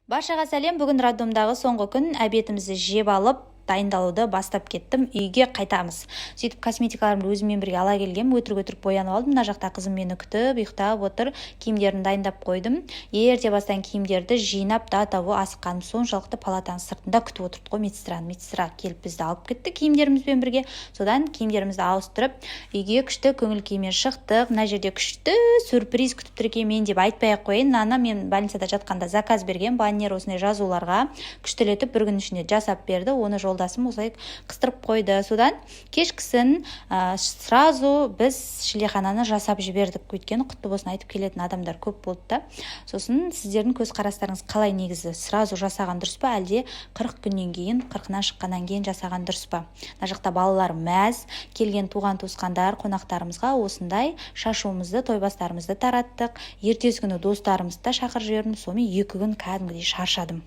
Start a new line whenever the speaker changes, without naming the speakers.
Баршаға сәлем! Бүгін роддомдағы соңғы күн. Обедімізді жеп алып, дайындалуды бастап кеттім. Үйге қайтамыз. Сөйтіп, косметикаларымды өзіммен бірге ала келгенмін. Өтірік өтірік боянып алдым. Мына жақта қызым мені күтіп, ұйықтап отыр. Киімдерін дайындап қойдым. Ерте бастан киімдерді жинап, до того асыққаным соншалықты, палатаның сыртында күтіп отырдық қой медсестраны. Медсестра келіп, бізді алып кетті киімдерімізбен бірге. Содан киімдерімізді ауыстырып, үйге күшті көңіл күймен шықтық. Мына жерде күшті сюрприз күтіп тұр екен. Мен деп айтпай ақ қояйын. Мынаны мен больницада жатқанда заказ берген баннер, осындай жазуларға күштілетіп бір күн ішінде жасап берді. Оны жолдасым осылай қыстырып қойды. Содан кешкісін сразу біз шілдехананы жасап жібердік, өйткені құтты болсын айтып келетін адамдар көп болды да. Сосын сіздердің көзқарастарыңыз қалай негізі? Сразу жасаған дұрыс па, әлде 40 күннен кейін, 40-ынан шыққаннан кейін жасаған дұрыс па? Мына жақта балалар мәз. Келген туған туысқандар, қонақтарымызға осындай шашуымызды, тойбастарымызды тараттық. Ертесі күні достарымызды да шақырып жібердім. Сонымен 2 күн кәдімгідей шаршадым.